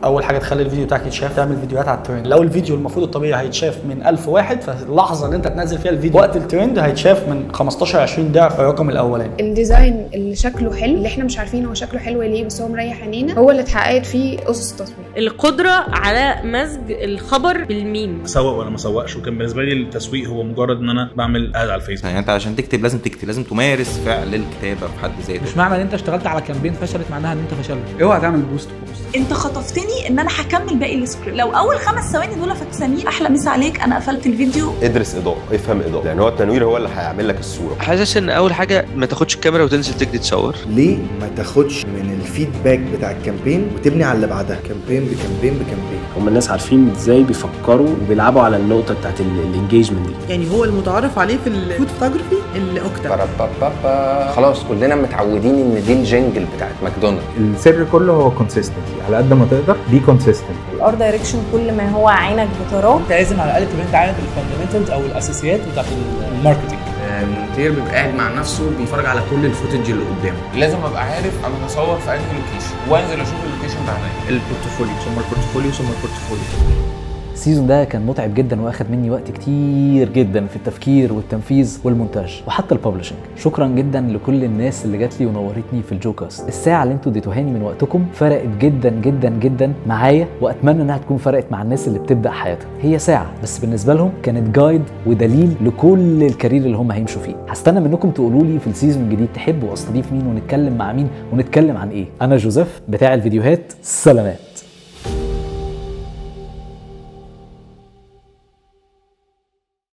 اول حاجة تخلي الفيديو بتاعك يتشاف، تعمل فيديوهات على الترند. لو الفيديو المفروض الطبيعي هيتشاف من 1000 واحد، فاللحظه اللي انت تنزل فيها الفيديو وقت الترند هيتشاف من 15 20 ضعف الرقم الاولاني. ال design اللي شكله حلو، اللي احنا مش عارفين هو شكله حلو ليه بس هو مريح عينينا، هو اللي اتحققت فيه اسس التصوير. القدرة على مزج الخبر بالميم. سوق ولا ما سوقش، وكان بالنسبة لي التسويق هو مجرد ان انا بعمل ad على الفيسبوك. يعني انت عشان تكتب لازم تكتب، لازم تمارس فعل الكتابة في حد ذاته. مش معنى ان انت اشتغلت على campaign فشلت معناها ان انت فشلت. اوعى تعمل post post. انت خطفتني ان انا هكمل باقي السكريبت. لو اول 5 ثواني دول فكسانين، احلى مسا عليك، انا قفلت الفيديو. ادرس اضاءه، افهم اضاءه، لان هو التنوير هو اللي هيعمل لك الصورة. حاسس ان اول حاجة ما تاخدش الكاميرا وتنزل تجري تصور. ليه ما تاخدش من ال feedback بتاع ال campaign وتبني على اللي بعدها، campaign ب campaign ب campaign. هم الناس عارفين ازاي بيفكروا وبيلعبوا على النقطة بتاعت ال engagement دي. يعني هو المتعارف عليه في ال food photography ال octa. خلاص كلنا متعودين ان دي ال jingle بتاعت ماكدونالدز. السر كله هو consistency، على قد ما تقدر be consistent. ال art direction كل ما هو عينك بتراه. انت لازم على الاقل تبقى انت عارف ال fundamentals او الاساسيات بتاعت ال marketing. المونتير بيبقى قاعد مع نفسه بيتفرج على كل ال footage اللي قدامه. لازم ابقى عارف انا هصور في انهي location وانزل اشوف ال location بعدين. ال portfolio ثم ال portfolio ثم ال portfolio. ال season ده كان متعب جدا واخد مني وقت كتير جدا في التفكير والتنفيذ والمونتاج وحتى ال publishing. شكرا جدا لكل الناس اللي جات لي ونورتني في الجوكاست. الساعة اللي انتوا اديتوهاني من وقتكم فرقت جدا جدا جدا معايا، واتمنى انها تكون فرقت مع الناس اللي بتبدا حياتها. هي ساعة بس بالنسبة لهم كانت guide ودليل لكل ال career اللي هم هيمشوا فيه. هستنى منكم تقولوا لي في ال season الجديد تحبوا استضيف مين ونتكلم مع مين ونتكلم عن ايه. انا جوزيف بتاع الفيديوهات، سلامات.